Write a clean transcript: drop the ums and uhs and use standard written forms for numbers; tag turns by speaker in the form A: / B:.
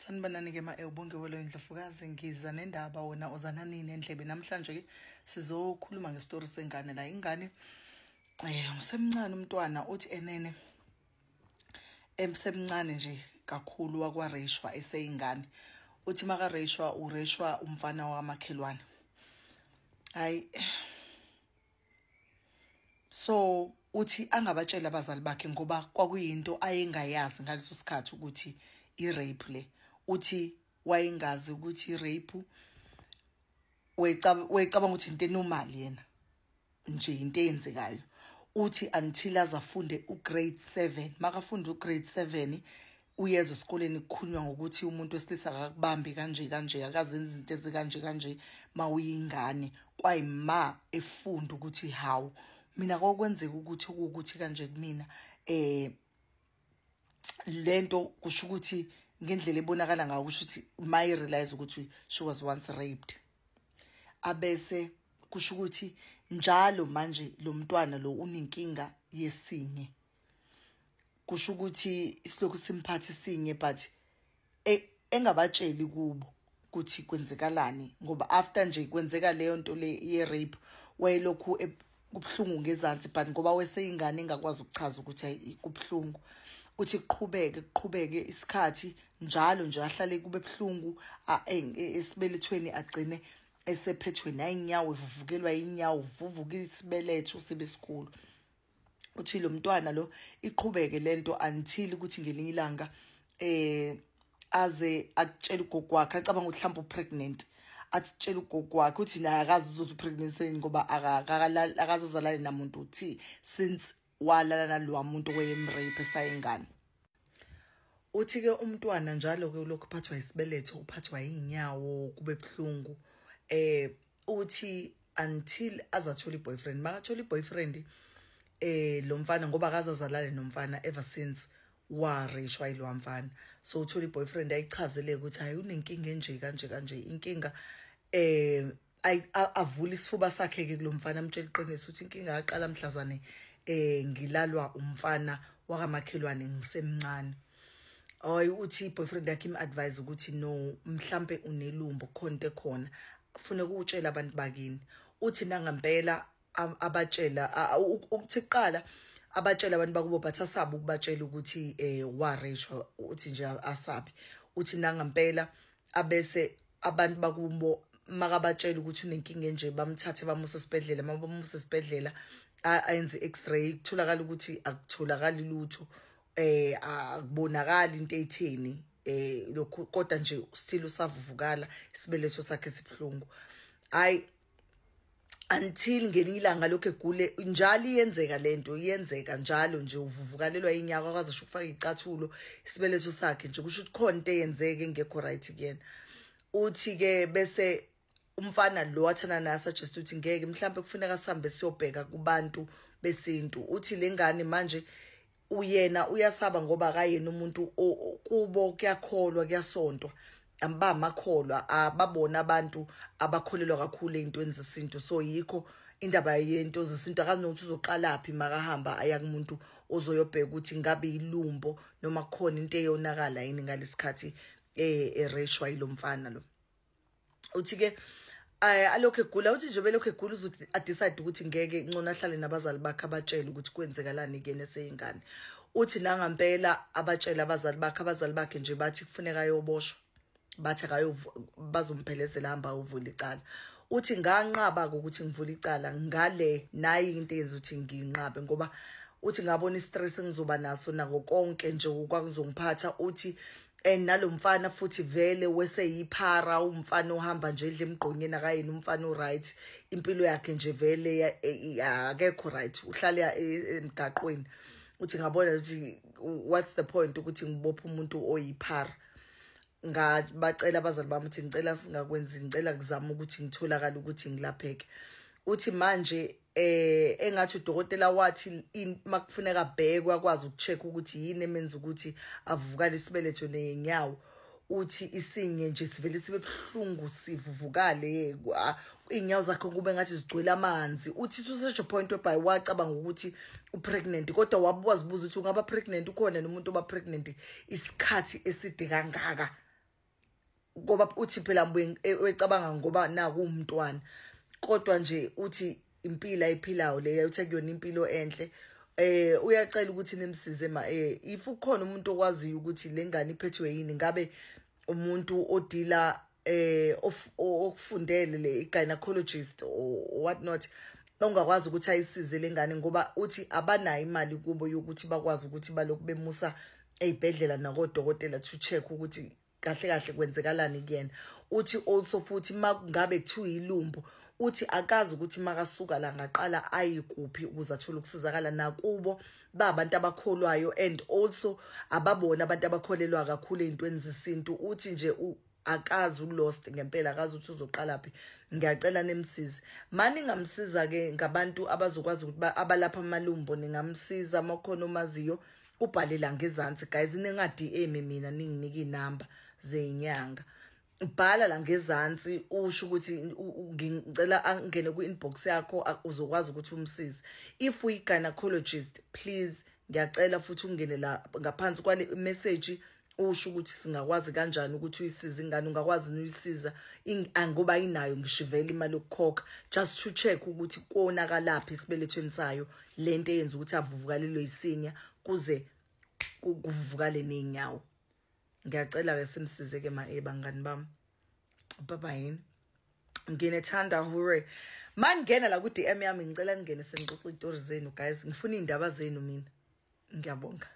A: Sanibonani-ke ma-Ubongewelo Indlovukazi, ngiza nendaba wena uzana nini endlebe. Namhlanje-ke sizokhuluma ngestori sengane la. Ingane usemncane umntwana, uthi enene emsemncane nje kakhulu wakwareyishwa eseyingane. Uthi makareyishwa ureyishwa umfana wamakhelwane. Hayi, so uthi angabatshela abazali bakhe ngoba kwakuyinto ayengayazi ngaleso sikhathi ukuthi i-rape le. Uthi wayengazi ukuthi i-rape, wecabanga ukuthi into enormal yena nje, into eyenzekayo. Uthi until azafunde ugrade 7, makafunda ugrade 7 uyezwa esikoleni kukhulunywa ngokuthi umuntu wesilisa akakubambi kanje kanje, akazenzi izinto ezikanje kanje mawuyingane. Kwayima efunda ukuthi hawu, mina kokwenzeka ukuthi ukuthi kanje kumina, lento kusho ukuthi ngendlela ebonakala ngayo kusho ukuthi may realize ukuthi she was once raped. Abese kusho ukuthi njalo manje lo mntwana lo unenkinga yesinye, kusho ukuthi isilokhu simphathe sinye, but engabatsheli kubo ukuthi kwenzekalani, ngoba after nje kwenzeka leyo nto le ye rape wayelokhu kubuhlungu ngezansi, but ngoba weseyingane engakwazi ukuchaza ukuthi kubuhlungu. Uthi kuqhubeke kuqhubeke isikhathi njalo nje ahlale kube buhlungu esibelethweni, agcine esephethwe nayinyawo, evuvukelwa inyawo, vuvuka isibeletho sibe sikhulu. Uthi lo mntwana lo iqhubeke lento until ukuthi ngelinye ilanga aze atshele ugogo wakhe, acabanga ukuthi mhlawumbe upregnant, atshele ugogo wakhe. Uthi naye akazi uzothi upregnant ngoba akazazalani namuntu, uthi since walala nalowa muntu owayemrape esayingane. Uthi ke umntwana njalo ke ulokhu uphathwa isibeletho, uphathwa inyawo, kube buhlungu. Uthi until azathola iboyfriend, makathola iboyfriend lo mfana, ngoba akazazalale nomfana ever since warishwa yilo mfana. So uthola iboyfriend ayichazele ukuthi hayi unenkinga enje kanje kanje, inkinga avula isifuba sakhe ke kulomfana, amtshela iqiniso ukuthi inkinga yaqala mhlazane ngilalwa umfana wakamakhelwane ngisemncane. Hayi, uthi boyfriend yakhe im-advise ukuthi no, mhlambe unelumbo, khona into ekhona, kufuneka ukutshela abantu bakini. Uthi nangampela abatshela, ukuthi kuqala abatshela abantu bakubo, but asabe ukubatshela ukuthi wareshwa, uthi nje asabe. Uthi nangampela abese abantu bakubo makabatshela ukuthi unenkinga enje, bamthathe bamuse esibhedlela. Mabamuse esibhedlela ayenze x-ray, kutholakala ukuthi akutholakali lutho, akubonakali into etheni lokhu, kodwa nje still usavuvukala, isibeletho sakhe sibhlungu. Hayi, until ngelinye ilanga lokho egule njalo, iyenzeka lento, iyenzeka njalo nje, uvuvukalelwa inyaka, akaze ukufaka icathulo, isibeletho sakhe nje kusho ukuthi khona into eyenzeke engekho right kuyena. Uthi ke bese umfana lo wathana naye suggest ukuthi ngeke, mhlawumbe kufuneka sihambe siyobheka kubantu besintu. Uthi lengane manje uyena uyasaba ngoba akayena umuntu kubo kuyakholwa, kuyasontwa, abamakholwa, ababona abantu abakholelwa kakhulu ezintweni zesintu. So yikho indaba yento zesintu akazi nokuthi uzoqalaphi makahamba aya kumuntu ozoyobheka ukuthi ngabe ilumbo noma kukhona into eyonakala yini ngalesikhathi ereshwa yilomfana lo. Uthi ke alokho egula, uthi nje belokho egula uzothi adecide ukuthi ngeke, ngcono ahlale nabazali bakhe abatshele ukuthi kwenzekalani kuyena eseyingane. Uthi nangampela abatshela abazali bakhe, abazali bakhe nje bathi kufuneka ayoboshwa, bathi bazomphelezela hamba ayovula icala. Uthi nganqaba ukuthi ngivule icala ngale, nayi into eyenza ukuthi nginqabe, ngoba uthi ngabona istress engizoba naso nako konke nje okwakuzongiphatha. Uthi and nalomfana futhi vele weseyiphara, umfana ohamba nje edla emgqonyeni, akayena umfana oright, impilo yakhe nje vele akekho right, uhlale emgaqweni. Uthi ngabona ukuthi what's the point ukuthi ngibophe umuntu oyiphara. Ngabacela abazali bami ukuthi ngicela singakwenzi, ngicela kuzama ukuthi ngitholakale ukuthi ngilapheke. Uthi manje engathi udokotela wathi makufuneka abhekwe akwazi ukucheck ukuthi yini emenza ukuthi avuvukale isibeletho nenyawo. Uthi isinye nje sivele sibe buhlungu, sivuvukale, inyawo zakhe kube ngathi zigcwele amanzi. Uthi to such a point whereby wacabanga ukuthi upregnant, kodwa wabuza ukuthi ungaba pregnant, ukhona nomuntu oba pregnant isikhathi eside kangaka? Ngoba uthi phela mbuye ecabanga ngoba naku umntwana, kodwa nje uthi impilo ayiphilayo leyo, uthe kuyona impilo enhle. Uyacela ukuthi nimsize ma if ukhona umuntu okwaziyo ukuthi lengane iphethwe yini, ngabe umuntu odila okufundele le gynecologist or what not, ongakwazi ukuthi ayisize lengane, ngoba uthi abanayo imali kubo yokuthi bakwazi ukuthi balokhu bemusa ezibhedlela nakodokotela to check ukuthi kahle kahle kwenzekalani kuyena. Uthi also futhi makungabe kuthiwa ilumbo, uthi akazi ukuthi makasuka la ngaqala ayikuphi ukuze athole ukusizakala. Nakubo babantu abakholwayo and also ababona abantu abakholelwa kakhulu ezintweni zesintu. Uthi nje akazi, ulost ngempela, akazi ukuthi uzoqala phi. Ngiyacela nimsize mani, ningamsiza ke ngabantu abazokwazi ukuthi abalapha amalumbo, ningamsiza makhona omaziyo, ubhale la ngezansi guys, ninga DM mina ninginike inamba zenyanga. Bhala la ngezansi usho ukuthi ngicela angene ku-inbox yakho, uzokwazi ukuthi umsize. If uyi-gynecologist, please ngiyacela futhi ungene la ngaphansi kwale message, usho ukuthi singakwazi kanjani ukuthi uyisize ingane, ungakwazi uyisiza ngoba inayo ngisho vele imali yokukhokha, just to check ukuthi konakalaphi esibelethweni sayo lento eyenza ukuthi avuvukalelwe isinya kuze kuvuvukale ney'nyawo. Ngiyacela ke simsize ke ma bangani bami. Bye bye. Nginethanda hure. Maningena la ku DM yami, ngicela ningene senixoxa izitori zenu guys. Ngifuna indaba zenu mina. Ngiyabonga.